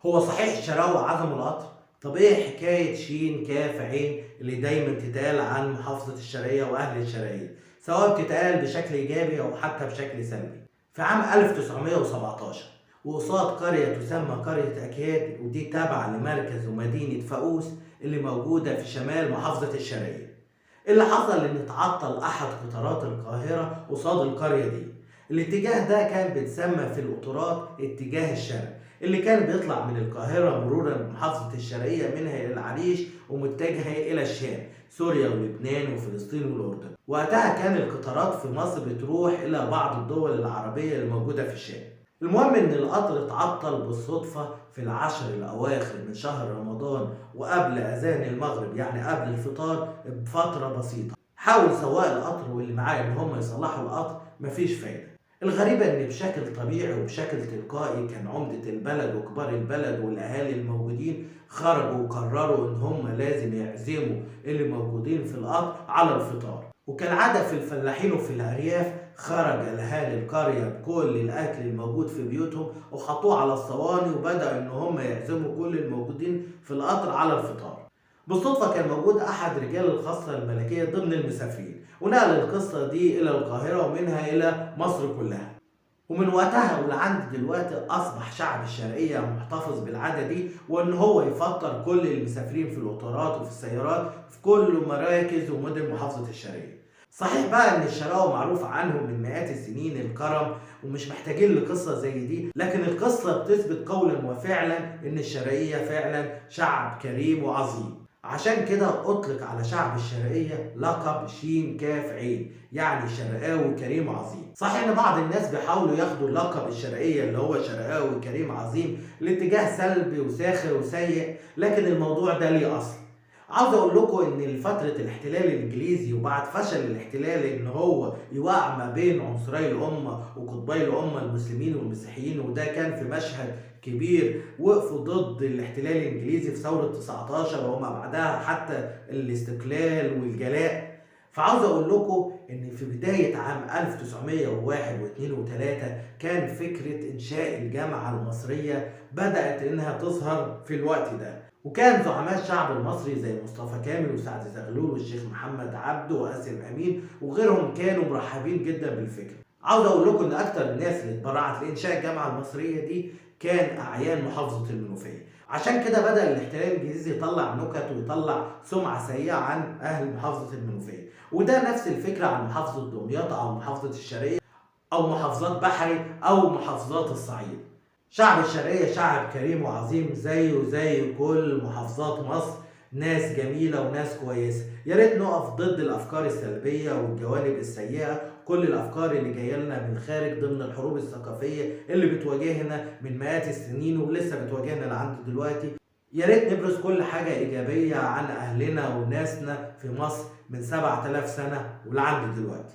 هو صحيح الشراوة عزموا القطر؟ طب ايه حكاية شين كاف عين اللي دايما تتقال عن محافظة الشرقية واهل الشرقية، سواء بتتقال بشكل ايجابي او حتى بشكل سلبي؟ في عام 1917 وقصاد قرية تسمى قرية أكياد، ودي تابعة لمركز ومدينة فاقوس اللي موجودة في شمال محافظة الشرقية. اللي حصل إن اتعطل أحد قطارات القاهرة قصاد القرية دي. الاتجاه ده كان بيتسمى في القطارات اتجاه الشرق، اللي كان بيطلع من القاهرة مرورا بمحافظة الشرقية منها إلى العريش ومتجهة إلى الشام، سوريا ولبنان وفلسطين والأردن. وقتها كان القطارات في مصر بتروح إلى بعض الدول العربية اللي موجودة في الشام. المهم إن القطر اتعطل بالصدفة في العشر الأواخر من شهر رمضان وقبل أذان المغرب، يعني قبل الفطار بفترة بسيطة. حاول سواق القطر واللي معاه إن هم يصلحوا القطر، مفيش فايدة. الغريبة إن بشكل طبيعي وبشكل تلقائي كان عمدة البلد وكبار البلد والأهالي الموجودين خرجوا وقرروا إن هم لازم يعزموا اللي موجودين في القطر على الفطار. وكالعادة في الفلاحين وفي الأرياف خرج الأهالي القرية بكل الأكل الموجود في بيوتهم وحطوه على الصواني، وبدأوا إن هم يعزموا كل الموجودين في القطر على الفطار. بالصدفة كان موجود أحد رجال الخاصة الملكية ضمن المسافرين، ونقل القصة دي إلى القاهرة ومنها إلى مصر كلها. ومن وقتها ولعند دلوقتي أصبح شعب الشرقية محتفظ بالعادة دي، وإن هو يفطر كل المسافرين في القطارات وفي السيارات في كل مراكز ومدن محافظة الشرقية. صحيح بقى إن الشراوة معروف عنهم من مئات السنين الكرم ومش محتاجين لقصة زي دي، لكن القصة بتثبت قولا وفعلا إن الشرقية فعلا شعب كريم وعظيم. عشان كده أطلق على شعب الشرقية لقب شين كاف عين، يعني شرقاوي كريم عظيم. صحيح إن بعض الناس بيحاولوا ياخدوا لقب الشرقية اللي هو شرقاوي كريم عظيم لاتجاه سلبي وساخر وسيء، لكن الموضوع ده ليه أصل. عاوز اقول لكم ان فترة الاحتلال الانجليزي وبعد فشل الاحتلال ان هو يوقع ما بين عنصري الامة وقطبي الامة المسلمين والمسيحيين، وده كان في مشهد كبير، وقفوا ضد الاحتلال الانجليزي في ثورة 19 وما بعدها حتى الاستقلال والجلاء. فعاوز اقول لكم ان في بداية عام 1901 و2 و3 كان فكرة انشاء الجامعة المصرية بدأت انها تظهر في الوقت ده، وكان زعماء الشعب المصري زي مصطفى كامل وسعد زغلول والشيخ محمد عبده وقاسم امين وغيرهم كانوا مرحبين جدا بالفكرة. عاوز اقول لكم ان اكتر الناس اللي اتبرعت لانشاء الجامعة المصرية دي كان اعيان محافظة المنوفية. عشان كده بدأ الاحتلال الانجليزي يطلع نكت ويطلع سمعه سيئه عن اهل محافظة المنوفية، وده نفس الفكرة عن محافظة دمياط او محافظة الشرقية او محافظات بحري او محافظات الصعيد. شعب الشرقية شعب كريم وعظيم زيه زي كل محافظات مصر، ناس جميلة وناس كويسة. يا ريت نقف ضد الأفكار السلبية والجوانب السيئة، كل الأفكار اللي جاية لنا من الخارج ضمن الحروب الثقافية اللي بتواجهنا من مئات السنين ولسه بتواجهنا لعند دلوقتي. يا ريت نبرز كل حاجة إيجابية عن أهلنا وناسنا في مصر من 7000 سنة ولعند دلوقتي.